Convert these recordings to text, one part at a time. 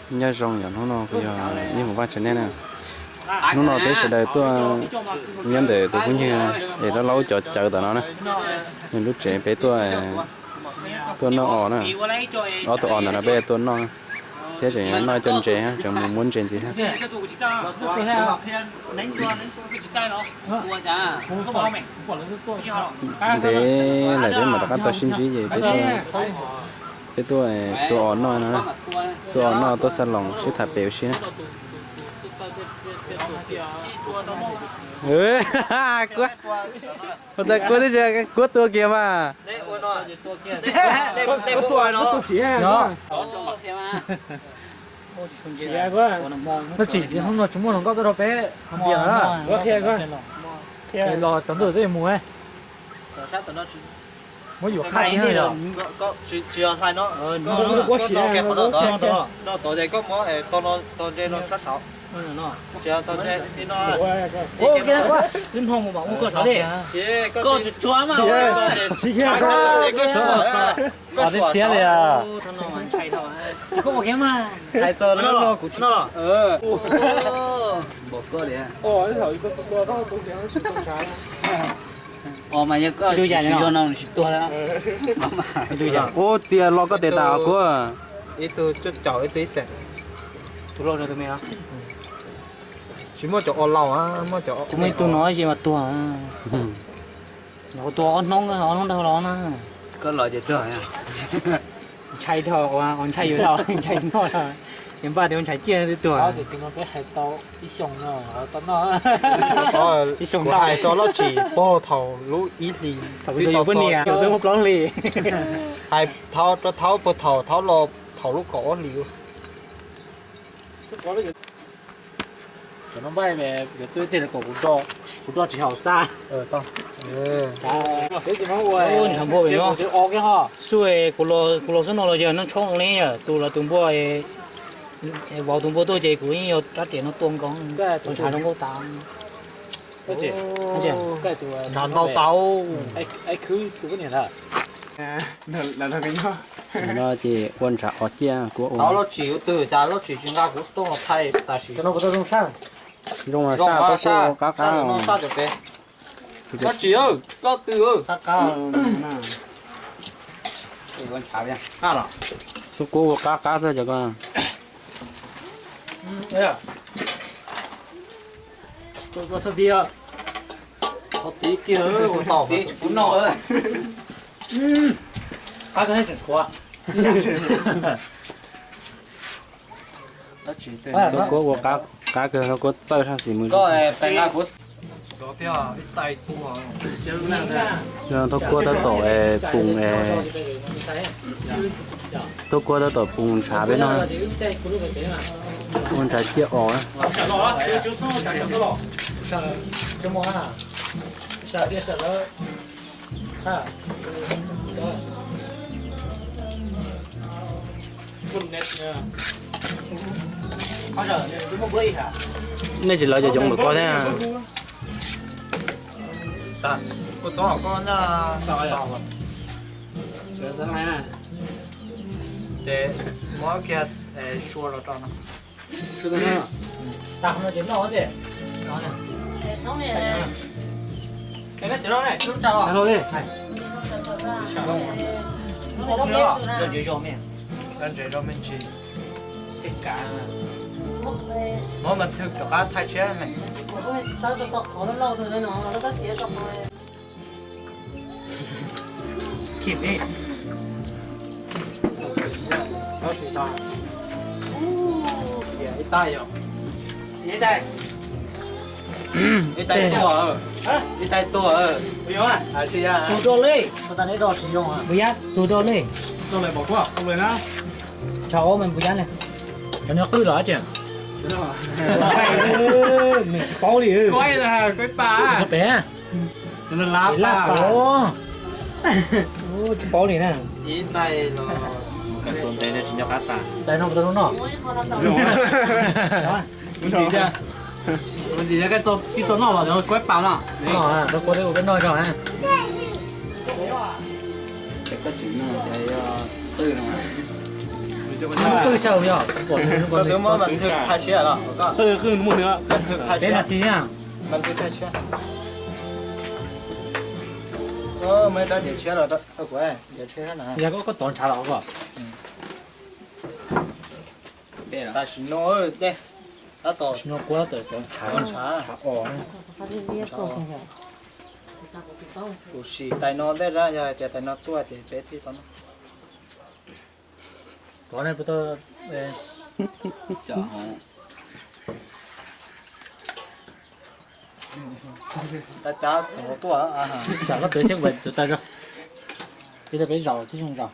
Nyob zoo, yog hnub no kuv yog Yeej Hmoov Vaj Tshav Neb na. Hnub no peb sawv daws tuaj nyob ntawm tus phooj ywg es laub laub cov cawv tom no na. Nws lub tsev peb tuaj, tuaj noj os na. Ob tug os ntawm no peb tuaj noj, thiab tseem noj cov ntses, tseem mus muab ntses ntxiv thiab. Ntev lawm peb mam rov qab tau sib ntsib ces peb tuaj, peb tuaj tua os noj no, tua os noj tuaj xa loos sib tham pem ua si na. Kuv, ua ntawd kuv twb tsis, kuv tua kiag mas. Noj tsis, hnub no tsis muaj hluas nkauj tuaj rau peb hais tias, los tsaus ntuj twb mus, muab yuav qhaj thiab yog. Twb hnov mus mas ua koj saud li. Koj tsuas tsuav mas. Koj suav thiab li. Hais txog no kuv tsis npam koj li. Os mas yog koj tsis zoo no tsis tuag. Ub, txia lo koj tes tas kuv. Ib tug cuaj caum ib tug ib xees. Tus laus no tus me, tsis muaj cov os laus, muaj cov, muaj ib tug no ib ce mas tuag. Kuv tua ob hnub, ob hnub ntawd los na. Koj los ces tuag. Ntshai dhau, ntshai yus dhau, ntshai noj, yus npaj tias ua ntshai ciaj twb tuag. Tus no peb hais tau ib xyoos no tau noj. Ib xyoos kuv hais rau Lauj Tsim puag thaum lub ib hlis, thaum twb tau poj niam, thaum twb muaj plaub hlis. Hais rau Thaub puag thaum Thaub los thaum lub kaum ob hlis. Cov no npaj yuav tuaj tej kom kuv do, kuv do tsis haum xab. Xub, kuv los xub no los yog noj tshoob li yog tus los tus npua, vauv tus npua tuaj ces kuv yeej yog rab riam no tua nkoos, txaus ntshav zoo nkauj tas. Ntshav ntau tau. No ces ua ntshav os ciaj kuv ua. Tau Lauj Tsim ua twg cas Lauj Tsim tsis nqa kuv xov tooj los thaij tam sim. Zoo los saj, kuv qab qab. Lauj Tsim, koj twg? Qab qab. Kuv ua qab qab xwb cov ko. Thov Kuab ua qab kawg, Thov Kuab txawj sab xis mus. Thov Kuab tab tom pus, Thov Kuab tab tom pus ntshav peb noj, ua ntshav ciaj os. Nej tsis lawv cov yoov ntawm koj thiab. Ces muab kiag sua los rau no. Muab mas thwm rov qab thaij tshiab me. Ib tais yog, ib tais tuag, ib tais tuag. Tus do li, npus yab tus do li. Tshav ob me npus yab ne. Cov no qwj los ces, me tsis paub li. Pem laj pau, tsis paub li na. Tais no tau no. Tib tau noj los kuv peb noj zog na. Ces koj tsis noj ces yog qwj no. Qwj xyaw yog, koj twb muab mas thwj thaj siab los koj. Peb nas this na. Mas thwj thaj siab. Muaj ib rab diav tshiab los rau kuv, diav tshiab na. Yog koj tov ntshav los koj. Tam sim no, tab tom, tab tom tov ntshav, ntshav os. Kuv sim tais no ntej rab, yog hais tias tais no tuaj ces peb thiaj tau noj. Tov nej puas tau, tov cov txhuv tuaj, txam koj tus thiab tus taw zoo, cia peb zaum tib zoo zaum.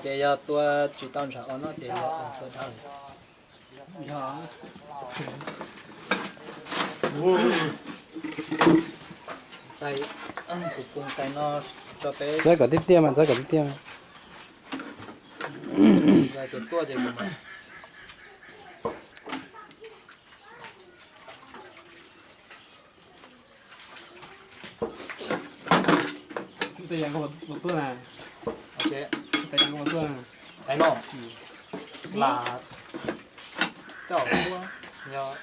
Ces yog tua tsis tau ntshav os no ces yog tua dab. Tais, tus pus tais no rau peb. Txawb kom tiaj tiaj mas, txawb kom tiaj tiaj. Tais tuaj ces kuv mas. Tais no, lam coj tuaj, yog,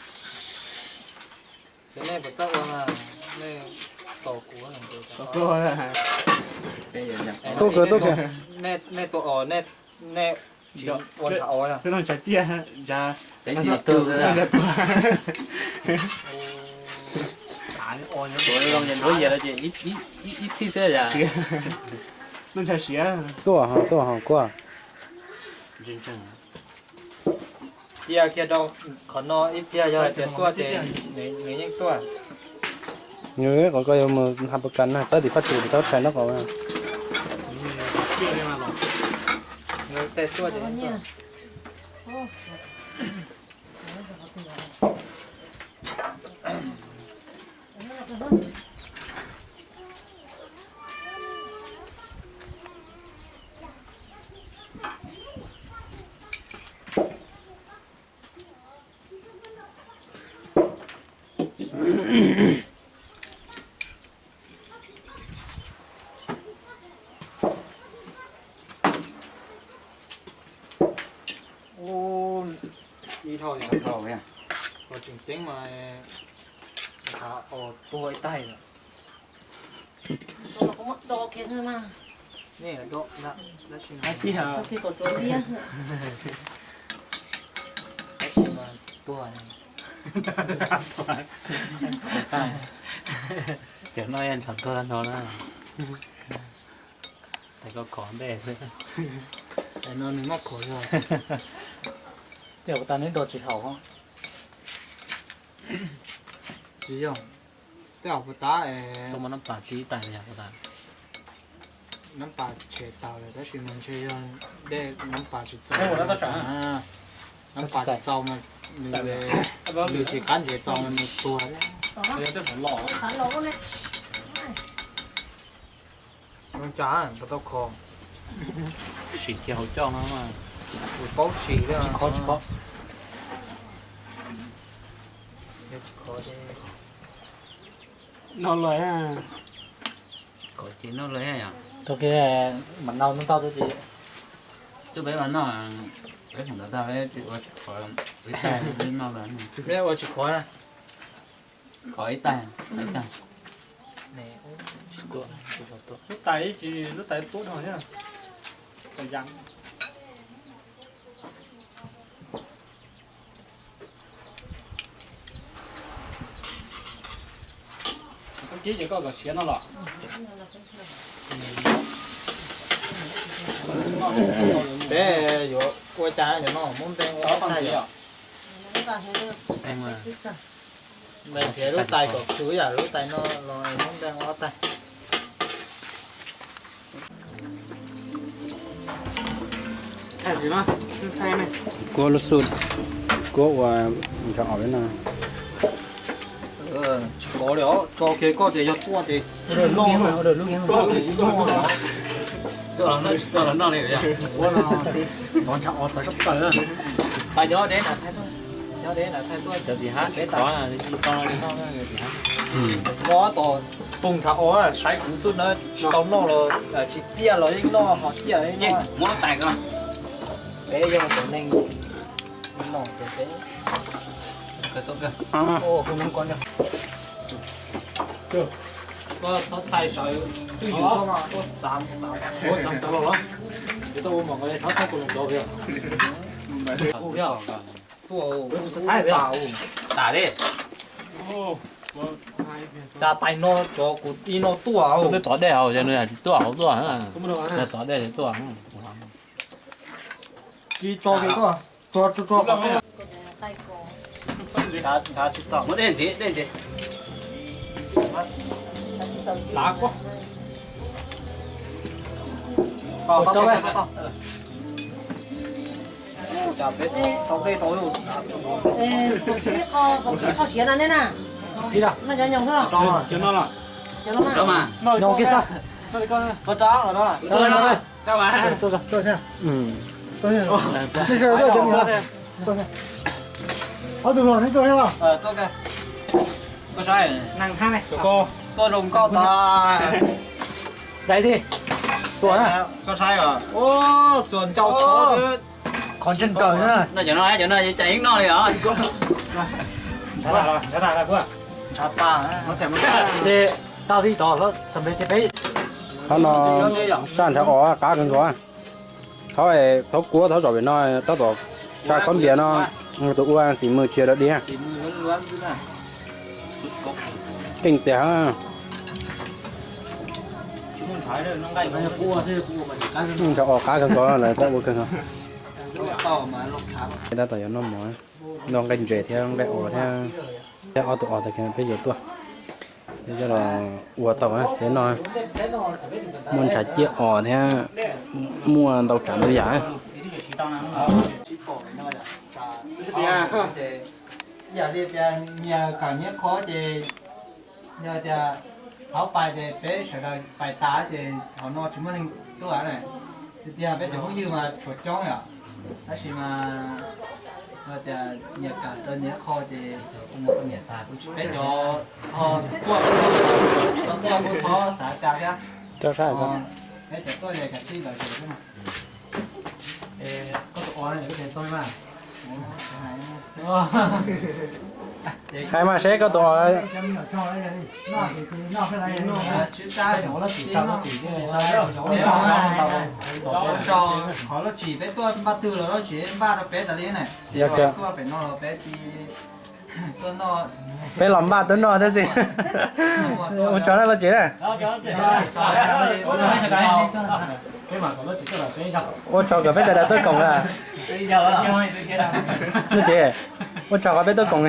ces nej puas txawj ua, nej tos kuv. Tuaj kawg, tuaj kawg. Nej tua os, nej ua ntshav os. Ntshav ciaj, ntshav, ntshav tuag. Ib txhij xwb yom. Ntshav siav. Tuaj ho, tuaj ho, kuaj. Cia kiag rau qhov no ib pliag, yog tias tuaj ces nws yeej tuaj. Nws qhov ko yog mus hab pas kas na, txawb tim phaj tus, txawb tshais nraub qaum na. Nws tej tuaj ces yeej tuaj. Ib dhau, ua tseem ceeb mas, os, tuag ib taig lawm. Nej do, tab sis mas tuag, cov no ntshav tuag no na. Tais ko khov ntej xwb. Tais no nws maj khov yog. Tej zaum puas tas neb do tsis haum. Tsis yog, tej zaum puas tas, nab pas tsis tais yog puas tas. Nab pas tshem tau lawm tab sis mas ntshe yog dej nab pas tsis txaus. Nab pas tsis txaus mas nws, nws tsis qab ntsev txaus mas nws tuag. Zoo cas puas tau kho. Sim kiag hauv coj no mas. Kuv paub sim li. Tsis kho, tsis kho. No lawm. Kho ces no lawm yom. Tau kiag mam nau ntau ntau ces. Twb peb mas noj, peb khoom ntawd tag peb ua tsis kho, ib taig no lawm. Peb ua tsis kho na. Kho ib taig, ib taig. Lub tais ib tsis, lub tais tuab dhau thiab. Koj kib ces koj kom siav no los. Peb yuav ua cas no muab npe ua tag yom? Npe qhiav lub tais kom txwv yam lub tais no los muab npe ua tag. Kuab lub xub, kuab ua nrog os li no. Tsis kov li os, tso kiag koj tias yog tuaj ces noj. Tuaj los noj li. Nov ntshav os txawv sab plaws. Pas nyob deb. Cov tim hab, peb tau li no li no. Noj tom poog ntshav os, saib kuv xub nawb, tsis tau noj los tsis txiaj los yeej noj, ho txiaj los yeej noj. Peb yog tus neeg noj ces peb. Koj txhob thaij sawv twj ywm, koj txav txav los, txhob thaij kuv los. Tuaj, tas li. Cas tais no cov kuv ib no tuaj. Twb tov dej hauv, nws tsis tuaj hauv tuaj. Tov dej tuaj. Tsis tso li tuaj. Tso, tso, tso. Muab dej ntxiv, dej ntxiv. Tau, tau, tau, tau. Qho siav na neb na. Cov no los. Cov no mas. Cov no mas. Ob tug los neb tuaj thiab los? Koj saib, tuaj zoo nkauj tas. Dai thiab. Tuaj na. Koj saib os, xuas ncau qhov ntseeg kawg na. Noj cov no, cov no cas yeej noj li os. Ntshav tas. Ces tau thiab tod, xam peb thiab peb. Qhov no saj ntshav os qab kawg nkaus. Qhov thaub kuab thaub zaum pem no tab tom tsa khob npias no, tus ua xim mws tsis yog dog dig. Keej tiag. Ntshav os qab kawg nkaus lawm, tab ua kawg nkaus. Tab tom yuav noj mov, noj nqaij ntses thiab nqaij os thiab. Thiab ob tug os tas peb yuav tuaj, peb coj los ua tau thiab noj. Muaj ntshav ciaj os thiab muaj ntau tsav ntau yam. Yog li tias nyias kawm nyias qhov ces yog tias hauv pais ces peb sawv daws pais tas ces hauv no tsis muaj neeg tuaj na. Tiag tiag peb cov phooj ywg mas tshuav coob yom, tab sis mas tias nyias kawm rau nyias qhov ces peb cov ho tuaj, tuaj kuj txhob xav cas thiab. Peb cov tuaj ces kav tsij lom zem xwb mas. Koj tus os no koj tseem txog mas. Hais mas seb koj tus os. Qhov lub tsim peb tuaj npaj twg los lub tsim npaj rau peb tas li na. Tuaj pem no los peb tsis tuaj noj. Peb los npaj tuaj noj thiab xwb. Ua tsaug na lub tsim na. Ua tsaug kom peb sawv daws tuaj koom na. Lub tsim, ua tsaug kom peb tuaj koom.